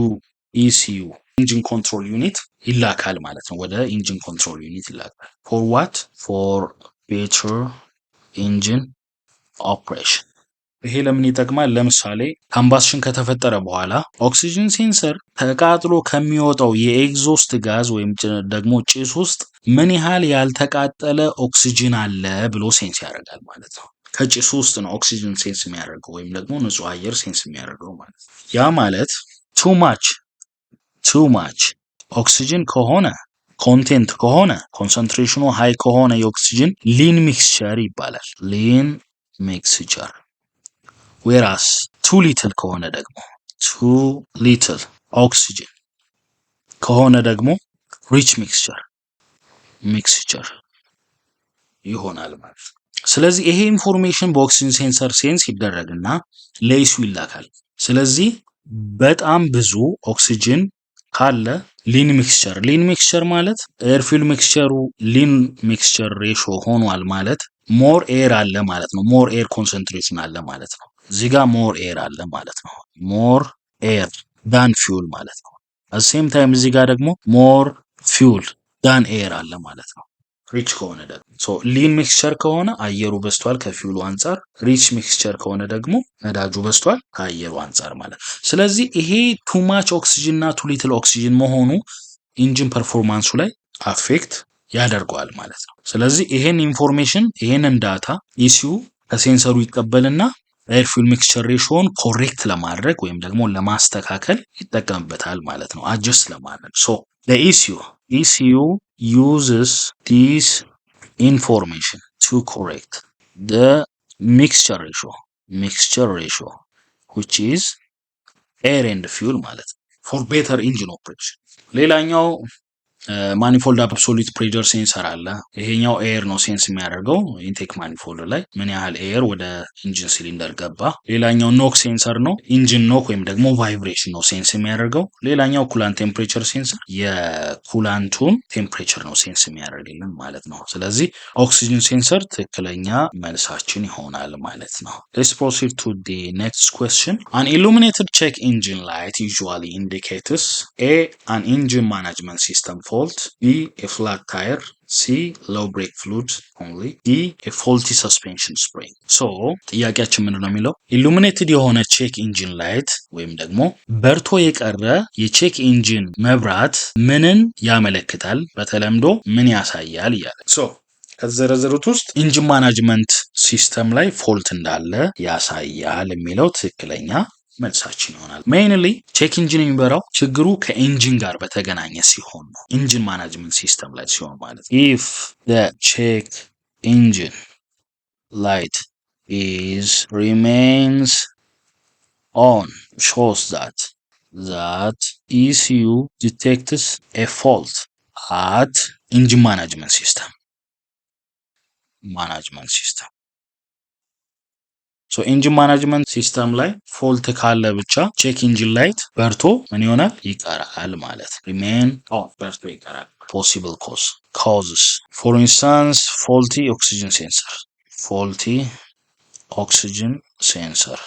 ECU, engine control unit ይላካል ማለት ነው። ወደ engine control unit ይላካል። For what? For better engine operation. ይሄ ለምን ይጠቅማል? ለምሳሌ combustion ከተፈጠረ በኋላ oxygen sensor ተቃጥሎ ከሚወጣው የ exhaust gas ወይም ደግሞ ጭስ ውስጥ ምን ያህል ያልተቃጠለ ኦክሲጅን አለ ብሎ sense ያደርጋል ማለት ነው። ከጭሱ ውስጥ ነው oxygen sense የሚያደርገው ወይም ደግሞ ንጹህ አየር sense የሚያደርገው ማለት ነው። ያ ማለት too much oxygen ከሆነ፣ content ከሆነ፣ concentration ኑ high ከሆነ የ oxygen lean mixture ይባላል። Lean mixture። Whereas too little ከሆነ ደግሞ፣ too little oxygen ከሆነ ደግሞ rich mixture ይሆናል ማለት ነው። ስለዚህ ይሄ information በ oxygen sensor sense ይደረግና ለ ECU ይላካል። ስለዚህ በጣም ብዙ ኦክሲጅን ካለ lean mixture። Lean mixture ማለት air fuel mixture ሩ lean mixture ratio ሆኗል ማለት more air አለ ማለት ነው። More air concentration አለ ማለት ነው። እዚህ ጋር more air አለ ማለት ነው። More air than fuel ማለት ነው። Same time እዚህ ጋር ደግሞ more fuel than air አለ ማለት ነው። Rich ከሆነ ደግሞ፣ so lean mixture ከሆነ አየሩ በዝቷል ከ fuel ኡ አንጻር፣ rich mixture ከሆነ ደግሞ ነዳጁ በዝቷል ከአየሩ አንጻር ማለት ነው። ስለዚህ ይሄ too much oxygen እና too little oxygen መሆኑ engine performance ኡ ላይ affect ያደርገዋል ማለት ነው። ስለዚህ ይሄን information፣ ይሄንን data ECU ከ sensor ኡ ይቀበልና air fuel mixture ratio ን correct ለማድረግ ወይም ደግሞ ለማስተካከል ይጠቀምበታል ማለት ነው። Adjust ለማድረግ። So ECU uses this information to correct the mixture ratio, which is air and fuel ማለት ነው፣ for better engine operation። ሌላኛው manifold absolute pressure sensor አለ። ይሄኛው air ነው sense የሚያደርገው፣ intake manifold ላይ ምን ያህል air ወደ engine cylinder ገባ። ሌላኛው knock sensor ነው። Engine knock ወይም ደግሞ vibration ነው sense የሚያደርገው። ሌላኛው coolant temperature sensor የ coolant ኡን temperature ነው sense የሚያደርግልን ማለት ነው። ስለዚህ oxygen sensor ትክክለኛ መልሳችን ይሆናል ማለት ነው። Let's proceed to the next question. An illuminated check engine light usually indicates: A, an engine management system fault, B, a flat tire, C, low brake fluid only, D, a faulty suspension spring። So ጥያቄያችን ምንድን ነው የሚለው? Illuminated የሆነ check engine light ወይም ደግሞ በርቶ የቀረ የ check engine መብራት ምንን ያመለክታል? በተለምዶ ምን ያሳያል እያለ። So ከተዘረዘሩት ውስጥ engine management system ላይ fault እንዳለ ያሳያል የሚለው ትክክለኛ መልሳችን ይሆናል። Mainly check engine የሚበራው ችግሩ ከ engine ጋር በተገናኘ ሲሆን ነው። Engine management system ላይ ሲሆን ማለት if check engine light is remains on shows that ECU detects a fault at engine management system. So engine management system ላይ fault ካለ ብቻ check engine light በርቶ ምን ይሆናል? ይቀራል ማለት፣ remain on፣ በርቶ ይቀራል። Possible causes, for instance, faulty oxygen sensor፣ faulty oxygen sensor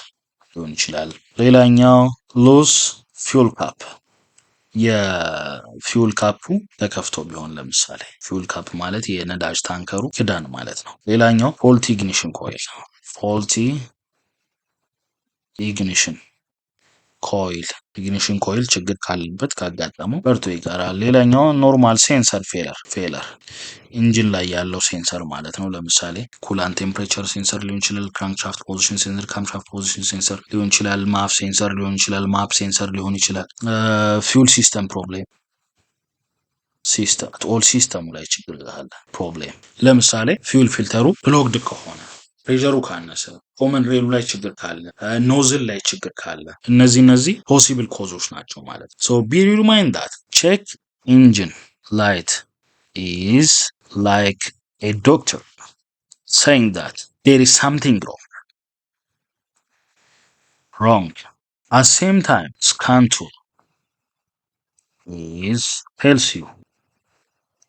ሊሆን ይችላል። ሌላኛው loose fuel cap፣ የ fuel cap ኡ ተከፍቶ ቢሆን ለምሳሌ፣ fuel cap ማለት የነዳጅ ታንከሩ ክዳን ማለት ነው። ሌላኛው faulty ignition coil፣ faulty ignition coil፣ ignition coil ችግር ካለበት፣ ካጋጠመው በርቶ ይቀራል። ሌላኛው normal sensor failure፣ engine ላይ ያለው sensor ማለት ነው። ለምሳሌ coolant temperature sensor ሊሆን ይችላል፣ crankshaft position sensor፣ camshaft position sensor ሊሆን ይችላል፣ MAF sensor ሊሆን ይችላል፣ MAP sensor ሊሆን ይችላል። Fuel system problem፣ system all system ኡ ላይ ችግር ካለ problem፣ ለምሳሌ fuel filter ኡ clogged ከሆነ፣ pressure ኡ ካነሰ፣ common rail ኡ ላይ ችግር ካለ፣ nozzle ላይ ችግር ካለ፣ እነዚህ possible cause ኦች ናቸው ማለት ነው። So be remind that check engine light is like a doctor saying that there is something wrong. At same time, scan tool is tells you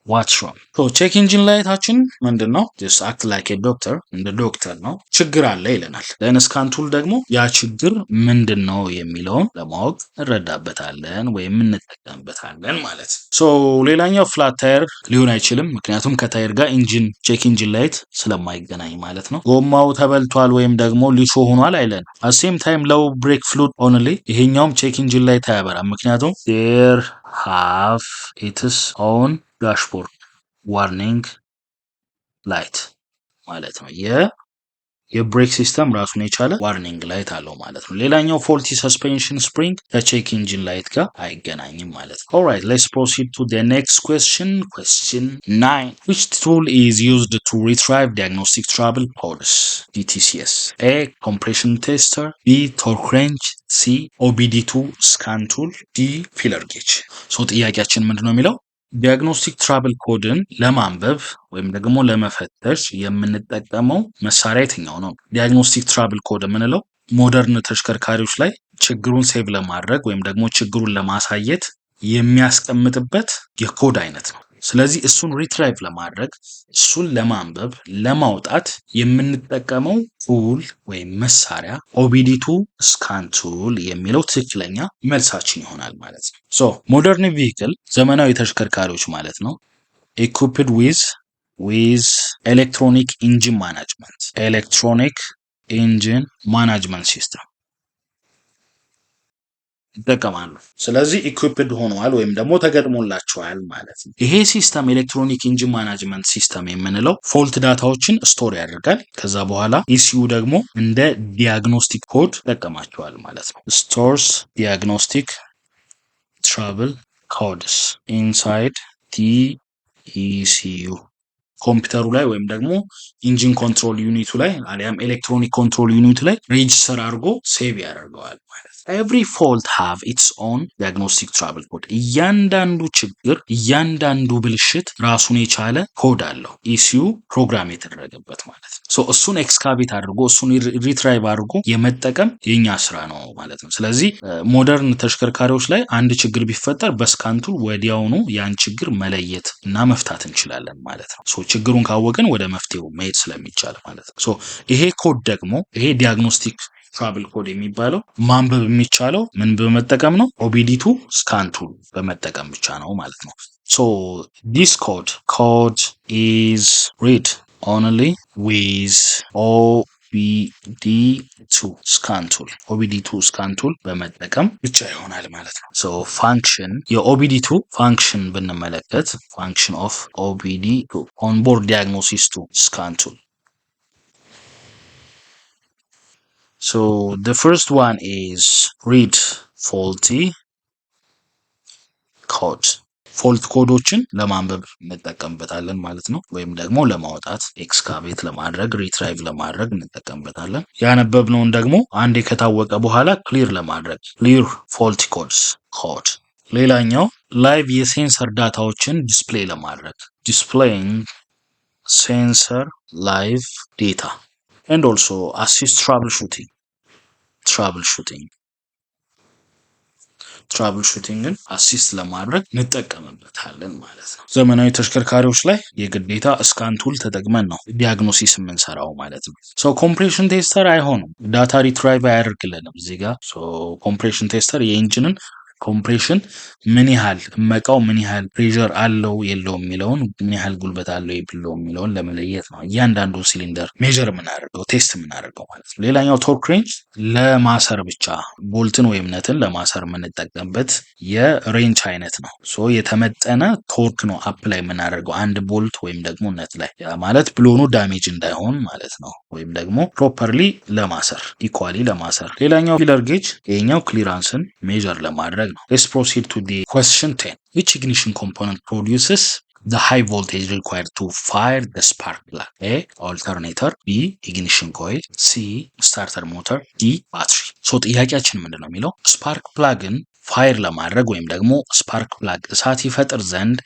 What's wrong? Check engine light ኣችን ምንድን ነው? Just act like doctor፣ እንደ ዶክተር ነው። ችግር አለ ይለናል። Then scan tool ደግሞ ያ ችግር ምንድን ነው የሚለውን ለማወቅ እንረዳበታለን ወይም እንጠቀምበታለን ማለት ነው። So ሌላኛው flat tire ሊሆን አይችልም፣ ምክንያቱም ከ tire ጋር engine check engine light ስለማይገናኝ ማለት ነው። ጎማው ተበልቷል ወይም ደግሞ ሊሾ ሆኗል አይለንም። Same time low brake fluid only፣ ይሄኛውም check engine light አያበራም፣ ምክንያቱም there have its own dashboard warning light ማለት ነው። የ brake system ራሱን የቻለ warning light አለው ማለት ነው። ሌላኛው faulty suspension spring ከ check engine light ጋር አይገናኝም ማለት ነው። Alright, let's proceed to the next question, question 9. Which tool is used to retrieve diagnostic trouble codes, DTCs? A, compression tester፣ B, torque wrench፣ C, OBD2 scan tool፣ D, feeler gauge። So ጥያቄያችን ምንድን ነው የሚለው? Diagnostic trouble code ን ለማንበብ ወይም ደግሞ ለመፈተሽ የምንጠቀመው መሳሪያ የትኛው ነው? Diagnostic trouble code የምንለው modern ተሽከርካሪዎች ላይ ችግሩን save ለማድረግ ወይም ደግሞ ችግሩን ለማሳየት የሚያስቀምጥበት የኮድ አይነት ነው። ስለዚህ እሱን retrieve ለማድረግ፣ እሱን ለማንበብ፣ ለማውጣት የምንጠቀመው tool ወይም መሳሪያ OBD2 scan tool የሚለው ትክክለኛ መልሳችን ይሆናል ማለት ነው። So modern vehicle፣ ዘመናዊ ተሽከርካሪዎች ማለት ነው፣ equipped with electronic engine management system ይጠቀማሉ። ስለዚህ equipped ሆነዋል ወይም ደግሞ ተገጥሞላቸዋል ማለት ነው። ይሄ system electronic engine management system የምንለው fault data ዎችን store ያደርጋል። ከዛ በኋላ ECU ደግሞ እንደ diagnostic code ይጠቀማቸዋል ማለት ነው። Stores diagnostic trouble codes inside the ECU፣ ኮምፒውተሩ ላይ ወይም ደግሞ engine control unit ኡ ላይ አሊያም electronic control unit ኡ ላይ register አድርጎ save ያደርገዋል ማለት ነው። Every fault have its own diagnostic trouble code። እያንዳንዱ ችግር፣ እያንዳንዱ ብልሽት ራሱን የቻለ ኮድ አለው፣ ECU program የተደረገበት ማለት ነው። So እሱን excavate አድርጎ፣ እሱን retrieve አድርጎ የመጠቀም የኛ ስራ ነው ማለት ነው። ስለዚህ modern ተሽከርካሪዎች ላይ አንድ ችግር ቢፈጠር በ scan tool ወዲያውኑ ያን ችግር መለየት እና መፍታት እንችላለን ማለት ነው። So ችግሩን ካወቅን ወደ መፍትሄው መሄድ ስለሚቻል ማለት ነው። So ይሄ ኮድ ደግሞ፣ ይሄ diagnostic trouble code የሚባለው ማንበብ የሚቻለው ምን በመጠቀም ነው? OBD2 scan tool በመጠቀም ብቻ ነው ማለት ነው። So this code is read only with OBD2 scan tool፣ OBD2 scan tool በመጠቀም ብቻ ይሆናል ማለት ነው። So function የ OBD2 function ብንመለከት፣ function of OBD2 onboard diagnosis 2 scan tool. So the first one is read faulty code፣ fault code ኦችን ለማንበብ እንጠቀምበታለን ማለት ነው። ወይም ደግሞ ለማውጣት፣ excavate ለማድረግ፣ retrieve ለማድረግ እንጠቀምበታለን። ያነበብነውን ደግሞ አንዴ ከታወቀ በኋላ clear ለማድረግ፣ clear fault code። ሌላኛው live የ sensor data ዎችን display ለማድረግ፣ displaying sensor live data, and also assist troubleshooting ን assist ለማድረግ እንጠቀምበታለን ማለት ነው። ዘመናዊ ተሽከርካሪዎች ላይ የግዴታ scan tool ተጠቅመን ነው diagnosis የምንሰራው ማለት ነው። So compression tester አይሆንም፣ data retrieve አያደርግልንም። እዚህ ጋር compression tester የ engine ን compression ምን ያህል እመቃው፣ ምን ያህል pressure አለው የለውም የሚለውን፣ ምን ያህል ጉልበት አለው የለውም የሚለውን ለመለየት ነው እያንዳንዱ cylinder measure የምናደርገው፣ test የምናደርገው ማለት ነው። ሌላኛው torque wrench ለማሰር ብቻ፣ bolt ን ወይም nut ን ለማሰር የምንጠቀምበት የ wrench አይነት ነው። So የተመጠነ torque ነው apply የምናደርገው አንድ bolt ወይም ደግሞ nut ላይ፣ ያ ማለት ብሎኑ damage እንዳይሆን ማለት ነው። ወይም ደግሞ properly ለማሰር፣ equally ለማሰር። ሌላኛው feeler gauge፣ ይሄኛው clearance ን measure ለማድረግ ነው። Let's proceed to the question 10. Which ignition component produces the high voltage required to fire the spark plug? A, alternator፣ B, ignition coil፣ C, starter motor፣ D, battery። So ጥያቄያችን ምንድን ነው የሚለው? Spark plug ን fire ለማድረግ ወይም ደግሞ spark plug እሳት ይፈጥር ዘንድ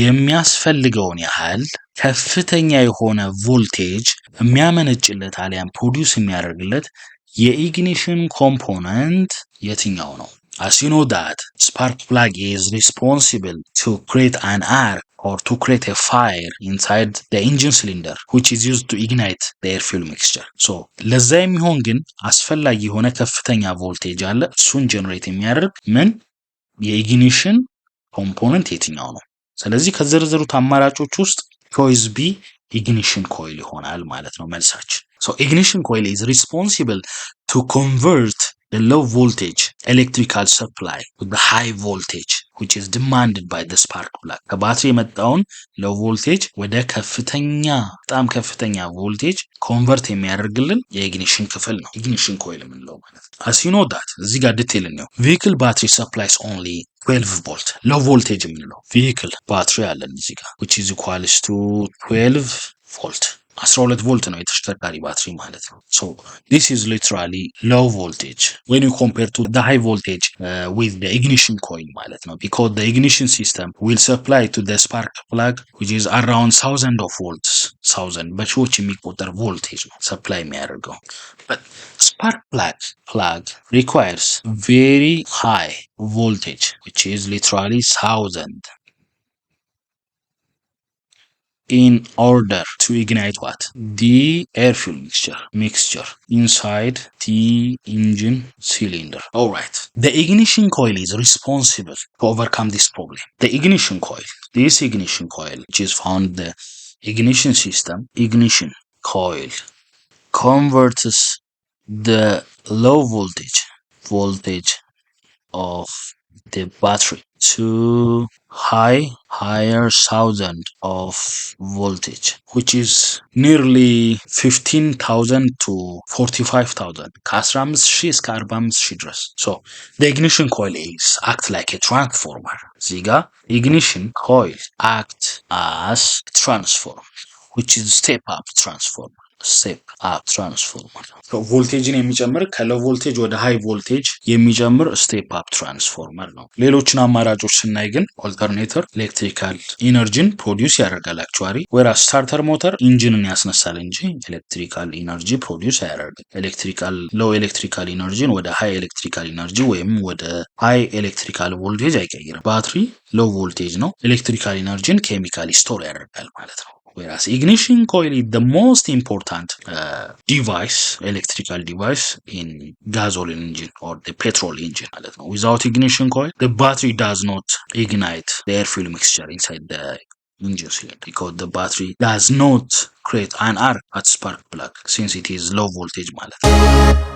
የሚያስፈልገውን ያህል ከፍተኛ የሆነ ቮልቴጅ የሚያመነጭለት አሊያም produce የሚያደርግለት የ ignition component የትኛው ነው? As you know that spark plug is responsible to create an arc or to create a fire inside the engine cylinder, which is used to ignite the air fuel mixture. So ለዛ የሚሆን ግን አስፈላጊ የሆነ ከፍተኛ ቮልቴጅ አለ። እሱን generate የሚያደርግ ምን የ ignition component የትኛው ነው? ስለዚህ ከዘረዘሩት አማራጮች ውስጥ choice B, ignition coil ይሆናል ማለት ነው መልሳችን። So ignition coil is responsible to convert the low voltage electrical supply with the high voltage which is demanded by the spark plug. ከባትሪ የመጣውን low voltage ወደ ከፍተኛ፣ በጣም ከፍተኛ voltage convert የሚያደርግልን የ ignition ክፍል ነው ignition coil የምንለው ማለት ነው። As you know that እዚህ ጋር detail ነው፣ vehicle battery supplies only 12 volt. Low voltage የምንለው vehicle battery አለን እዚህ ጋር, which is equals to 12 ቮልት። 12 ቮልት ነው የተሽከርካሪ ባትሪ ማለት ነው። So this is literally low voltage when you compare to the high voltage with the ignition coil ማለት ነው, because the ignition system will supply to the spark plug, which is around thousand of volts, thousand በሺዎች የሚቆጠር ቮልቴጅ ነው supply የሚያደርገው, but spark plug requires very high voltage, which is literally thousand, in order to ignite what? The air fuel mixture inside the engine cylinder. All right, the ignition coil is responsible to overcome this problem. The ignition coil, this ignition coil which is found the ignition system, ignition coil converts the low voltage of the battery to higher thousand of voltage, which is nearly 15,000 to 45,000, ከ15,000 እስከ 45,000 ድረስ። So the ignition coil is act like a transformer. እዚህ ጋር ignition coil act as transformer, which is step up transformer, step up transformer. Voltage ን የሚጨምር፣ ከ low voltage ወደ high voltage የሚጨምር step up transformer ነው። ሌሎችን አማራጮች ስናይ ግን alternator electrical energy ን produce ያደርጋል actually, whereas starter motor engine ን ያስነሳል እንጂ electrical energy produce አያደርግም። Electrical low electrical energy ን ወደ high electrical energy ወይም ወደ high electrical voltage አይቀይርም። ባትሪ low voltage ነው። Electrical energy ን chemically store ያደርጋል ማለት ነው። Whereas ignition coil is the most important device, electrical device in gasoline engine or the petrol engine ማለት ነው። Without ignition coil, the battery does not ignite the air fuel mixture inside the engine cylinder, because the battery does not create an arc at spark plug since it is low voltage ማለት ነው።